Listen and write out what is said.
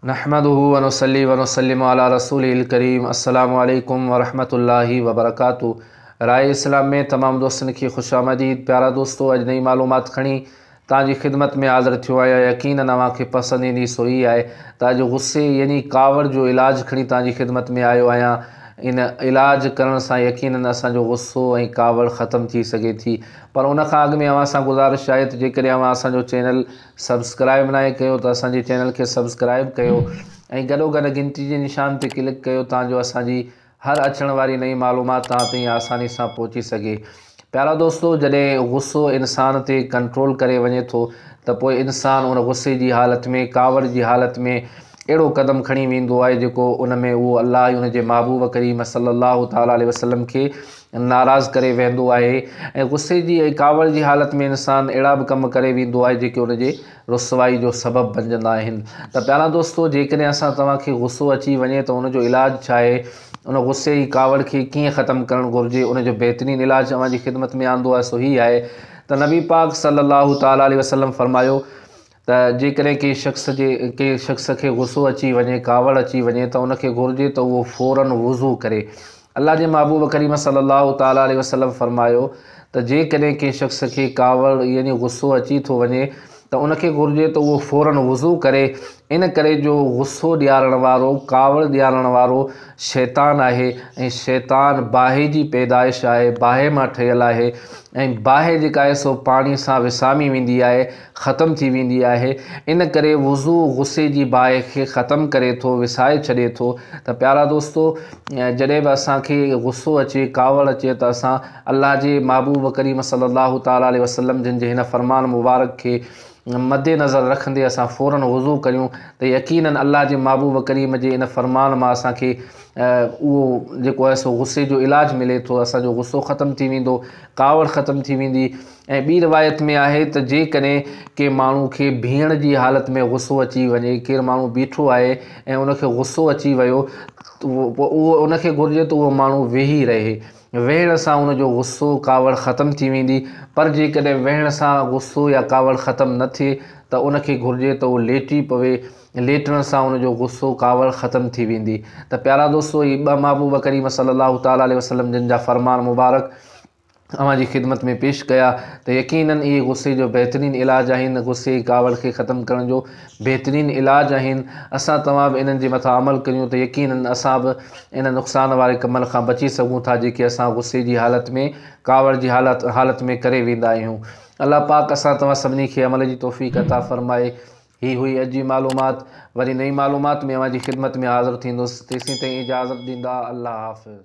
نحمده ونصلي ونسلم علي رسوله الڪريم السلام عليڪم ورحمة الله وبرڪاته راء اسلام ۾ تمام دوستن کي خوش آمديد پيارا دوستو اڄ نئين معلومات کڻي توهان جي خدمت ۾ حاضر ٿيو آهيان يقينن اوهان کي پسند ايندي سو هي آهي ته اڄ غصي يعني ڪاوڙ جو علاج کڻي توهان جي خدمت ۾ آيو آهيان ان علاج ڪرڻ سان يقينن اسان جو غصو ۽ ڪاوڙ ختم ٿي سگهي ٿي پر ان کان اڳ ۾ اوهان سان گذارش آهي ته جيڪڏهن اوهان اسان جو چينل سبسڪرائب ناهي ڪيو ته اسان جي چينل کي سبسڪرائب ڪيو ۽ گڏو گڏ گهنٽي جي نشان تي ڪلڪ ڪيو تان جو اسان جي هر اچڻ واري نئين معلومات توهان تائين آساني سان پهچي سگهي. پيارا دوستو جڏهن غصو انسان تي ڪنٽرول ڪري وڃي ٿو ته پوء انسان ان غصي جي حالت ۾ ڪاوڙ جي حالت ۾ اهڙو قدم کڻي ويندو آهي جيڪو ان ۾ اهو الله ۽ ان جي محبوب ڪريم صلي الله تعالٰي عليه وسلم کي ناراض ڪري ويهندو آهي ۽ غصي جي ۽ ڪاوڙ جي حالت ۾ انسان اهڙا به ڪم ڪري ويندو آهي جيڪي ان جي رسوائي جو سبب بنجندا آهن ته پيارا دوستو جيڪڏهن اسان توهان کي غصو اچي وڃي ته ان جو علاج ڇا آهي ان غصي ۽ ڪاوڙ کي ڪيئن ختم ڪرڻ گهرجي ان جو بهترين علاج اوهان جي خدمت ۾ آندو آهي سو هي آهي ته نبي پاڪ صلي الله تعالٰي عليه وسلم فرمايو ته جيڪڏهن ڪنهن شخص جي ڪنهن شخص کي غصو اچي وڃي، ڪاوڙ اچي وڃي ته ان کي گهرجي ته اهو فوراً وضو ڪري. الله جي محبوب ڪريم صلّي الله تعالٰي عليه وسلّم فرمايو ته جيڪڏهن ڪنهن شخص کي ڪاوڙ يعني غصو اچي ٿو وڃي ته ان کي گهرجي ته اهو فوراً وضو ڪري ان ڪري جو غصو ڏيارڻ وارو، ڪاوڙ ڏيارڻ وارو شيطان آهي ۽ شيطان باهه جي پيدائش آهي، باهه مان ٺهيل آهي ۽ باهه جيڪا آهي سو پاڻي سان وسامي ويندي آهي، ختم ٿي ويندي آهي، ان ڪري وضو غصي جي باهه کي ختم ڪري ٿو، وسائي ڇڏي ٿو ته پيارا دوستو! جڏهن به اسان کي غصو اچي، ڪاوڙ اچي ته اسان الله جي محبوب ڪريم صلي الله تعالٰي عليه وسلم جن جي هن فرمان مبارڪ کي مد نظر رکندي اسان فوراً وضو ڪريون ته يقيناً الله جي محبوب ڪريم جي ان فرمان مان اسان کي اهو جيڪو آهي سو غصي جو علاج ملي ٿو اسان جو غصو ختم ٿي ويندو ڪاوڙ ختم ٿي ويندي ۽ ٻي روايت ۾ آهي ته جيڪڏهن ڪنهن ماڻهو کي بيهڻ جي حالت ۾ غصو اچي وڃي ڪير ماڻهو بيٺو آهي ۽ ان کي غصو اچي ويو پوء اهو ان کي گهرجي ته اهو ماڻهو ويهي رهي ويهڻ سان ان جو غصو، ڪاوڙ ختم ٿي ويندي، پر جيڪڏهن ويهڻ سان غصو يا ڪاوڙ ختم نه ٿئي ته ان کي گهرجي ته اهو ليٽي پوي، ليٽڻ سان ان جو غصو، ڪاوڙ ختم ٿي ويندي. ته پيارا دوستو! هي ٻه محبوب ڪريم صلّي الله تعالٰي عليه وسلّم جن جا فرمان مبارڪ اوهان جي خدمت ۾ پيش ڪيا ته يقيناً اهي غصي جو بهترين علاج آهن، غصي ۽ ڪاوڙ کي ختم ڪرڻ جو بهترين علاج آهن، اسان توهان به انهن جي مٿان عمل ڪريون ته يقيناً اسان به ان نقصان واري ڪمن کان بچي سگهون ٿا جيڪي اسان غصي جي حالت ۾ ڪاوڙ جي حالت حالت ۾ ڪري ويندا آهيون. الله پاڪ اسان توهان سڀني کي عمل جي توفيق عطا فرمائي. هي هئي اڄ جي معلومات. وري نئين معلومات ۾ اوهان جي خدمت ۾ حاضر ٿيندس. تيسين تائين اجازت ڏيندا. الله حافظ.